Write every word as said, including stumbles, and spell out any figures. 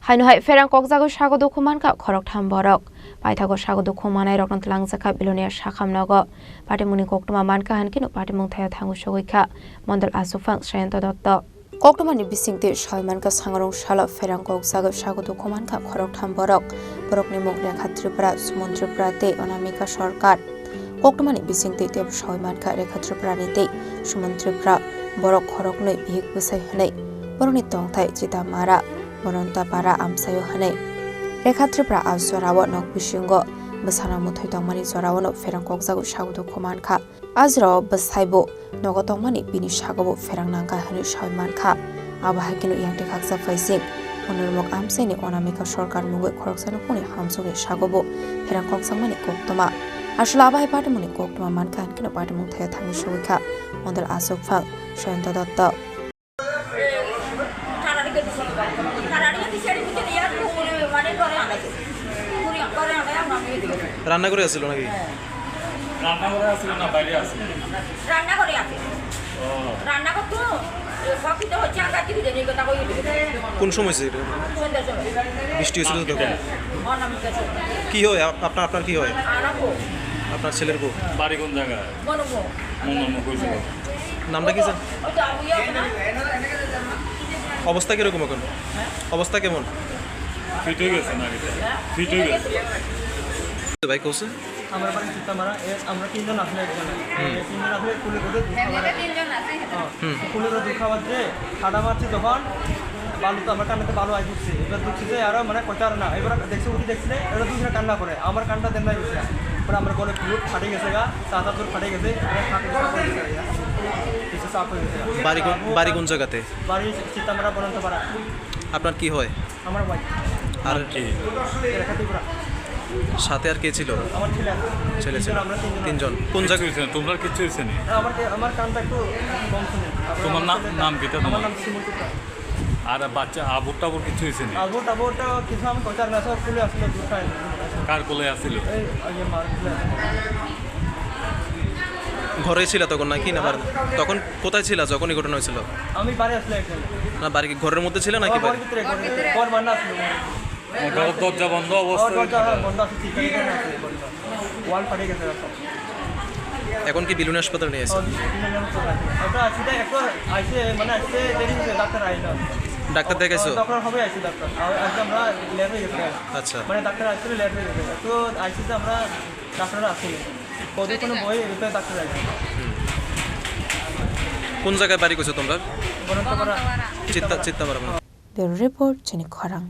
Haino hai pherang kokjagwi sago dukhu mankha khoroktham borok. Paithago sago dukhu manairokno twlangjakha Bilonia sakham nogo. Patimungni koktwma mankha hinkhe no patimung thaio thangwi sogwi kha Mondol Aswkphang Sayanta Dotto. Koktwmani bisingtwi soi mankha sangrong salo pherang kokjagwi sago dukhu mankha khoroktham borok. Borokni mung Rekha Tripura, Suman Tripura tei Anamika Sarkar. Koktwmani bisingtwi teibo sawi mankha Rekha Tripurani tei Suman Tripura borok khoroknwi bihik bwsai hwnwi. Borokni tongthai Chitamara, Bonontapara amchaio hwnwi. Rekha Tripura a jorao nok bisingo bwsano mwthwi tongmani joraono pherang kokjago sago dukhu mankha. A jorao bwsaibo nogo tongmani bini sagobo pherang nangkha hwnwi sawi mankha. Abo hai kheno yang tei khaksa phaising Monurmuk amchaini Anamika Sarkar mungwi khoroksa nukhungni hamsokni sagobo pherang kokjakmani koktwma. Aswk abo hai patimungni koktwma mankha hinkheno patimung thaio thangwi sogwi kha Mondol Aswkphang Sayanta Dotto. রান্নাঘরে আছিল নাকি? রান্নাঘরে আছিল না বাইরে আছিল? রান্নাঘরে আছে। ও। রান্নাঘর তো, এ, সব কিছু হচ্ছে, আমরা টিভি দেখে এই কথা কই। কোন সময় হয়েছে এটা? সন্ধ্যার সময়। বৃষ্টি হয়েছিল তো তখন? হ্যাঁ, অনামিকা সময়। কি হয় আপ-, আপনার, আপনার কি হয়? আর আপু। আপনার ছেলের বউ? বাড়ি কোন জায়গায়? মনোমোহন। মনোমোহন কইছিল। নামটা কি স্যার? ওই তো আবু ইয়া না? অবস্থা কিরকম এখন? হ্যাঁ? অবস্থা কেমন? ফিট হয়ে গেছে নাকি? ফিট হয়ে গেছে। ভাই, কোসে? আমার বাড়ি চিত্তামারা, এ, আমরা তিনজন আসলে একজন। হুম। এই তিনজন আসলে কুলে করে দুধ খাবার। ফ্যামিলিতে তিনজন আছে। হ্যাঁ। হুম। কুলে করে দুধ খাবার যে ঠাডা মারছি যখন, বালু তো আমার কান্নাতে বালু আই ঢুকছে। এবার ঢুকছে যে আরো মানে কইতে পারে না। এবার দেখছি, উঠি দেখছি যে এরা দুজনে কান্না করে। আমার কানটা দেন নাই গেছে। পরে আমার গলে ব্লুট ফাটে গেছে গা, চাচা তোর ফাটে গেছে, এবার ফাটে গেছে, পড়ে গেছে গা। কিছু চাপ হয়ে গেছে গা। বাড়ি কোন, বাড়ি কোন জায়গাতে? বাড়ি চিত্তামারা, বনন্তপাড়া। আপনার কি হয়? আমার ওয়াইফ। আর কি? রেখা ত্রিপুরা। সাথে আর কে ছিল? আমার ছেলে আছে। ছেলে ছিল। তিনজন, আমরা তিনজন। তিনজন। কোন জায়গা? কিচ্ছু হয়েছে না, তোমরা কিচ্ছু হয়েছে না? না, আমার, আমার কানটা একটু কম শুনে। তোমার আমার নাম, ছেলেটা, নাম কি? আমার নাম শিমুল ত্রিপুরা। আর বাচ্চা আবুর টাবুর কিচ্ছু হয়েছে না? আবুর টাবুরটা কিছু আমি কইতার না, সব কুলে আসলে দুধ খায়। কার কোলে আছিল? এই, ওই যে মার কোলে আসলে। ঘরে ছিল তখন নাকি? না, বাড়ি? তখন কোথায় ছিল যখন এই ঘটনা হয়েছিল? আমি বাড়ি আসলে একজন। না, বাড়ি কি ঘরের মধ্যে ছিল নাকি আমার বাড়ি? ঘরের ভিতরে, ঘরের ভিতরে। ঘর বান্না আসলে। ঘরের দরজা বন্ধ অবস্থায়? আমার দরজা বন্ধ আছে, ঠিক আছে, এখানে আছে, বন্ধ। ওয়াল ফাটে গেছে সব। এখন কি বিলুনি হাসপাতালে নিয়ে আছে? ওটা আসলে একটু আইসে, মানে আসতে দেরি হয়েছে, ডাক্তার আইলো। ডাক্তার দেখাইছো? দরকার হবে আইসে ডাক্তার। আর আজকে আমরা লেট হয়ে গেছে। আচ্ছা। মানে ডাক্তার আসলে লেট হয়ে গেছে। তো আইসে যে আমরা ডাক্তার আসলে। কতক্ষণ বই, এটাতে ডাক্তার আইসে। কোন জায়গায় বাড়ি করছো তোমরা? বনন্তপাড়া। চিত্তা, চিত্তামারা। Bureau report, Chini Khorang.